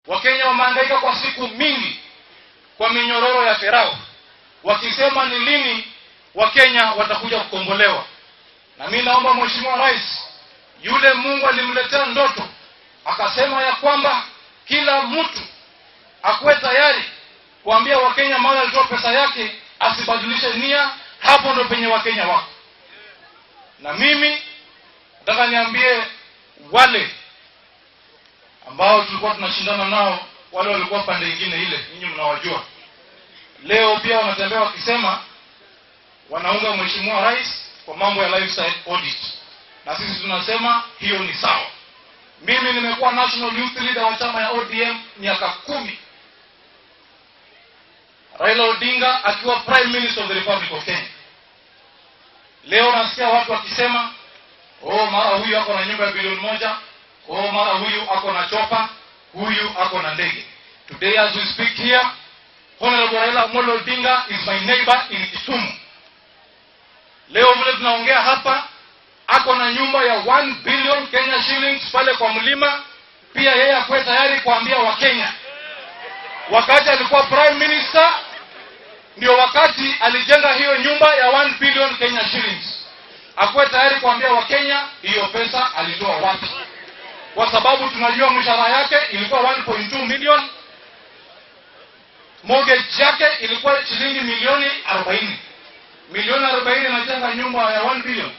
Wakenya wamehangaika kwa siku mingi kwa minyororo ya Farao, wakisema ni lini Wakenya watakuja kukombolewa. Na mimi naomba Mheshimiwa Rais, yule Mungu alimletea ndoto akasema ya kwamba kila mtu akuwe tayari kuambia Wakenya mara alitoa pesa yake asibadilishe nia. Hapo ndo penye Wakenya wako. Na mimi nataka niambie wale ambao tulikuwa tunashindana nao, wale walikuwa pande nyingine ile, ninyi mnawajua. Leo pia wanatembea wakisema wanaunga Mheshimiwa Rais kwa mambo ya lifestyle audit, na sisi tunasema hiyo ni sawa. Mimi nimekuwa national youth leader wa chama ya ODM miaka 10, Raila Odinga akiwa Prime Minister of the Republic of Kenya. Leo nasikia watu wakisema, oh, mara huyu ako na nyumba ya bilioni 1, oh, mara huyu ako na chopa, huyu ako na ndege. Today as we speak here, Honorable Raila Amolo Odinga is my neighbor in Kisumu. Leo vile tunaongea hapa, ako na nyumba ya 1 billion Kenya shillings pale kwa mlima. Pia yeye akuwe tayari kuambia Wakenya, wakati alikuwa Prime Minister ndio wakati alijenga hiyo nyumba ya 1 billion Kenya shillings. Akuwe tayari kuambia Wakenya hiyo pesa alitoa wapi, kwa sababu tunajua mshahara yake ilikuwa 1.2 million, mortgage yake ilikuwa shilingi milioni 40. Milioni 40 inajenga nyumba ya 1 billion.